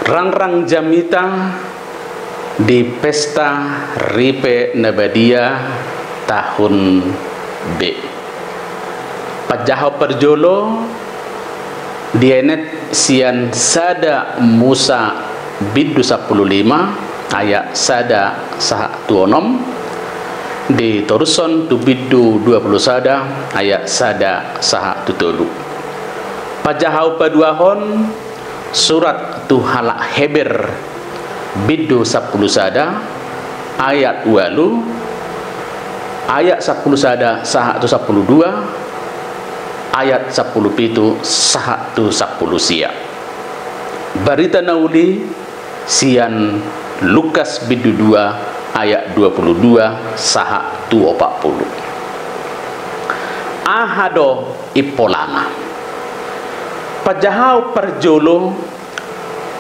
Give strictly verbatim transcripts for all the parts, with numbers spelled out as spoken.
Rangrang jamita di pesta ripe na badia tahun B. Panjahaon parjolo dienet sian sada Musa bindu sampulu lima ayat sada sahat tu onom, ditorushon tu bindu dua pulu sada ayat sada sahat tu tolu. Panjahaon paduahon surat tu halak Heber bindu sampulu sada ayat ualu, ayat sampulu sada sahat tu sampulu dua, ayat sampulu pitu sahat tu sampulu sia. Barita na uli sian Lukas bindu dua ayat dua pulu dua sahat tu opat pulu. Aha do impolana? Panjahaon parjolo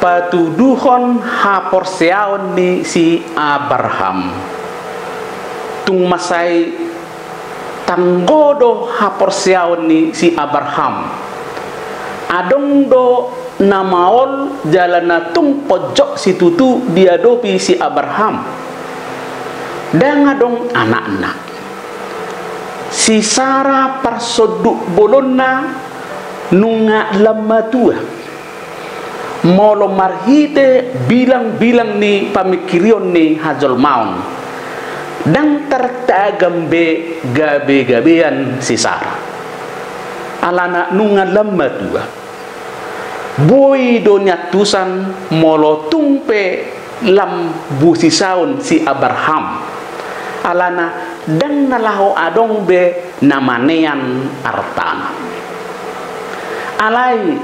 patuduhon haporseaon ni si Abraham. Tung mansai tanggo do haporseaon ni si Abraham. Adong do na maol jala na tung ponjot situtu diadopi si Abraham. Ndang adong anakna. Si Sara parsonduk bolonna nunga lam matua. Molo marhite bilang-bilang ni pamingkirion ni hajolmaon, ndang tartagam be gabe-gabean si Sara. Alana nunga lam matua. Boi do niantusan molo tung pe lam busisaon si Abraham. Alana ndang na laho adong be na manean artana. Alai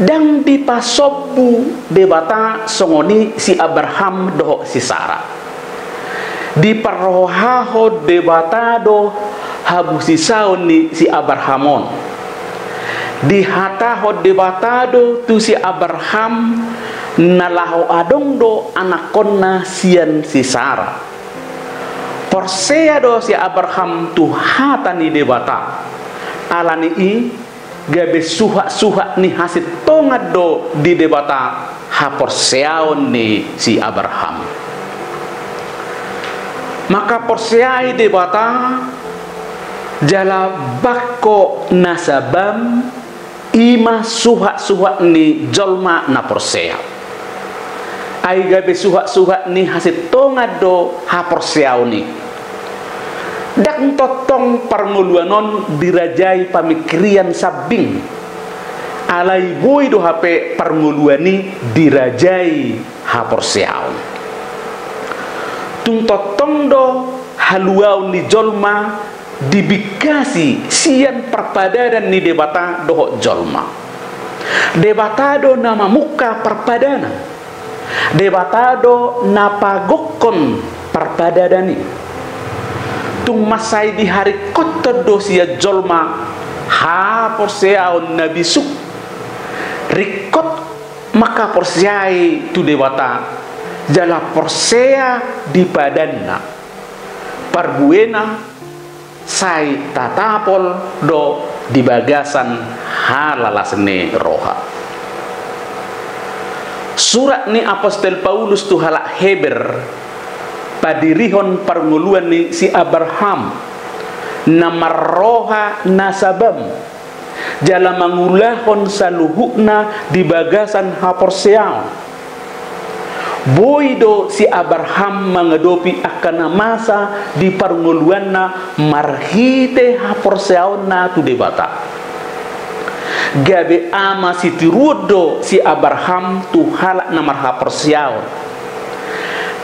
ndang dipasombu Debata songon i si Abraham dohot si Sara. Diparrohahon Debata do habusisaon ni si Abraham on. Dihatahon Debata do tu si Abraham na laho adong do anakkonna sian si Sara. Porsea do si Abraham tu hata ni Debata. Alani i gabe suhat-suhat ni hasintongan do di Debata haporseaon ni si Abraham. Mangkaporseai Debata jala bangko nasabam, i ma suhat-suhat ni jolma na porsea. Ai gabe suhat-suhat ni hasintongan do haporseaon i. Ndang tongtong parngoluan on dirajai pamingkirian sambing. Alai boi do hape parngoluan i dirajai haporseaon. Tung tongtong do haluaon ni jolma dibingkasi sian parpadanan ni Debata dohot jolma. Debata do na mamungka parpadanan. Debata do na pagokhon parpadanan i. Tung mansai diharingkothon do sian jolma haporseaon na bisuk. Ringkot mangkaporseai tu Debata jala porsea di padanna. Parbuena sai tatapol do di bagasan halalas ni roha. Surat ni apostel Paulus tu halak Heber padirihon parngoluan ni si Abraham na marroha nasabam jala mangulahon saluhutna di bagasan haporseaon. Boi do si Abraham mangadopi angka na masa di parngoluanna marhite haporseaonna tu Debata. Gabe ama sitiruon do si Abraham tu halak na marhaporseaon.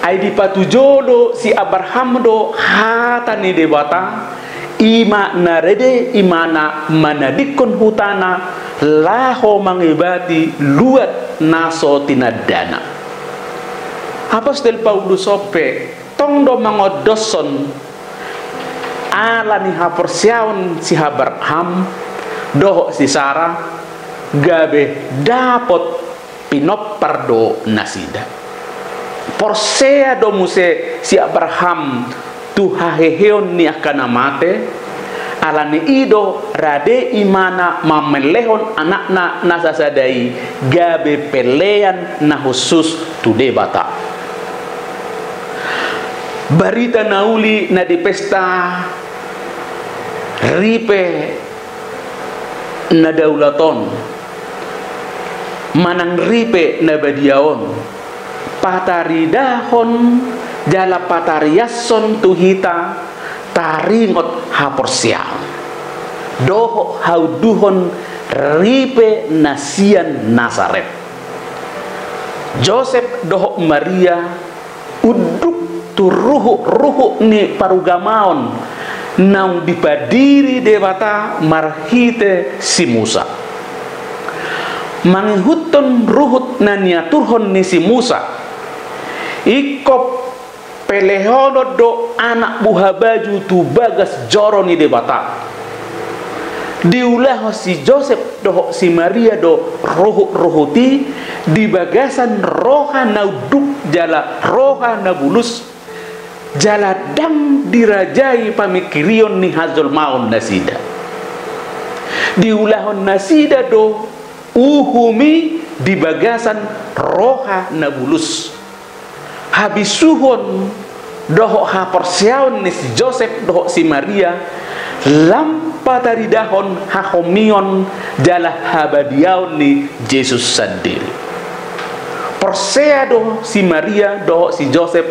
Ai dipatujo do si Abraham do hata ni Debata, i ma na rade, i ma na manadingkon hutana laho mangebati luat na so tinandana. Apostel Paulus on pe tong do mangondoshon ala ni haporseaon si Abraham dohot si Sara gabe dapot pinompar do nasida. Porsea do muse si Abraham tu haheheon ni angka na mate, Ala ni i do rade imana mamellehon anakna na sasada i gabe pellean na hushus tu Debata. Barita na uli na di pesta ripe na daulat on manang ripe na badia on pataridahon jala patariashon tu hita taringot haporseaon dohot hauduhon ripe na sian Nasaret. Josep dohot Maria unduk tu ruhut-ruhut ni parugamaon naung dipadiri Debata marhite si Musa. Mangihuthon ruhut na niaturhon ni si Musa, ingkon pellehonon do anak buhabaju tu bagas joro ni Debata. Diulahon si Josep dohot si Maria do ruhut-ruhut i di bagasan roha na unduk jala roha na bulus, jala ndang dirajai pamingkirion ni hajolmaon nasida. Diulahon nasida do uhum i di bagasan roha na bulus. Habisuhon dohot haporseaon ni si Josep dohot si Maria lam pataridahon hahomion jala habadiaon ni Jesus sandiri. Porsea do si Maria dohot si Josep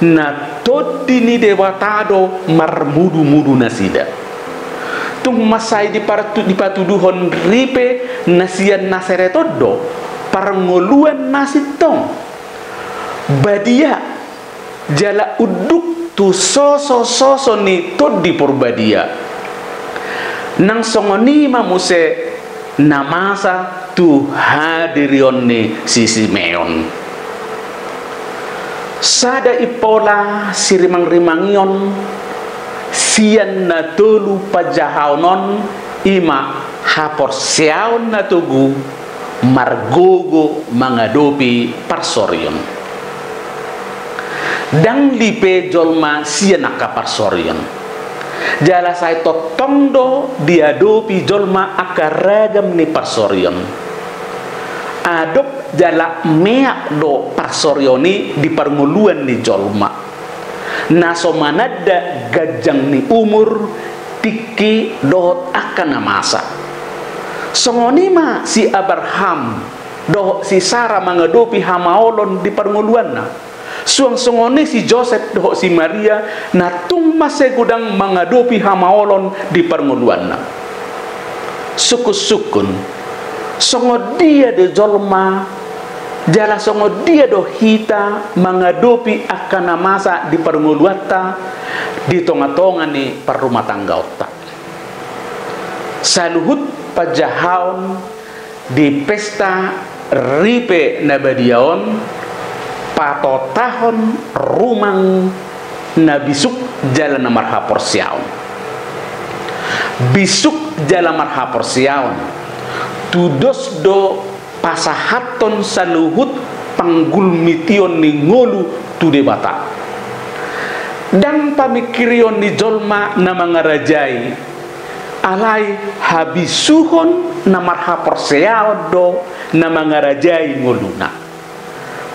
na Tondi ni Debata do marmudu-mudu nasida. Tung mansai dipartu-, dipatuduhon ripe na sian Nasaret on do parngoluan na sintong. Badia jala unduk tu soso-soso ni Tondi Porbadia. Nang songon i ma muse na masa tu hadirion ni si Simeon. Sada impola sirimang-rimangion sian na tolu panjahaon on, i ma haporseaon na togu, margogo mangadopi parsorion. Ndang lipe jolma sian angka parsorion. Jala sai tongtong do diadopi jolma angka ragam ni parsorion. Adop jala meak do parsorion i di parngoluan ni jolma. Na so mananda ganjang ni umur, tingki dohot angka na masa. Songon i ma si Abraham dohot si Sara mangadopi hamaolon di parngoluanna. Suang songon i si Josep dohot si Maria na tung mansai godang mangadopi hamaolon di parngoluanna. Sungkun-sungkun, songon dia do jolma jala songon dia do hita mangadopi angka na masa di parngoluanta di tonga-tonga ni parrumatanggaonta? Saluhut panjahaon di pesta ripe na badia on patotahon rumang na bisuk jala na marhaporseaon. Bisuk jala marhaporseaon tudos do pasahathon saluhut panggulmition ni ngolu tu Debata. Ndang pamingkirion ni jolma na mangarajai, alai habisuhon na marhaporseaon do na mangarajai ngoluna.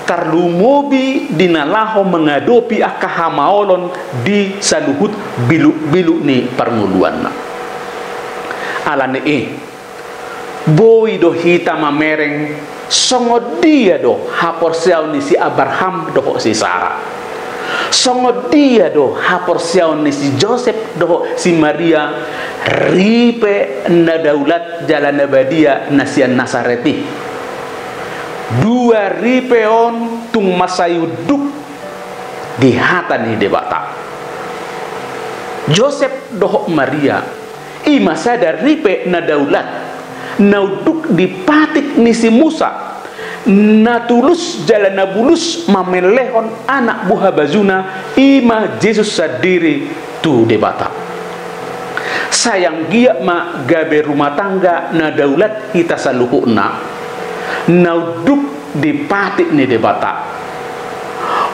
Tarlumobi di na laho mangadopi angka hamaolon di saluhut biluk-biluk ni parngoluanna. Ala ni i, boi do hita mamereng songon dia do haporseaon ni si Abraham dohot si Sara. Songon dia do haporseaon ni si Josep dohot si Maria, ripe na daulat jala na badia na sian Nasaret i. Dua ripe on tung mansai unduk di hata ni Debata. Josep dohot Maria, i ma sada ripe na daulat, na unduk di patik ni si Musa, na tulus jala na bulus mamellehon anak buhabajuna, i ma Jesus sandiri, tu Debata. Sai anggiat ma gabe rumah tangga na daulat hita saluhutna, na unduk di patik ni Debata.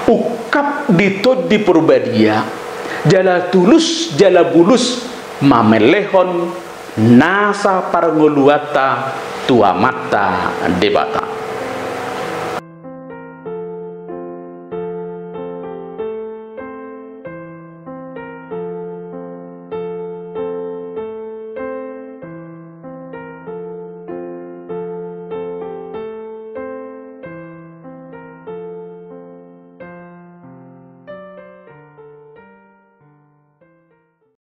Ungkap di Tondi Porbadia, jala tulus jala bulus mamelehon nasa parngoluanta tu Amanta Debata.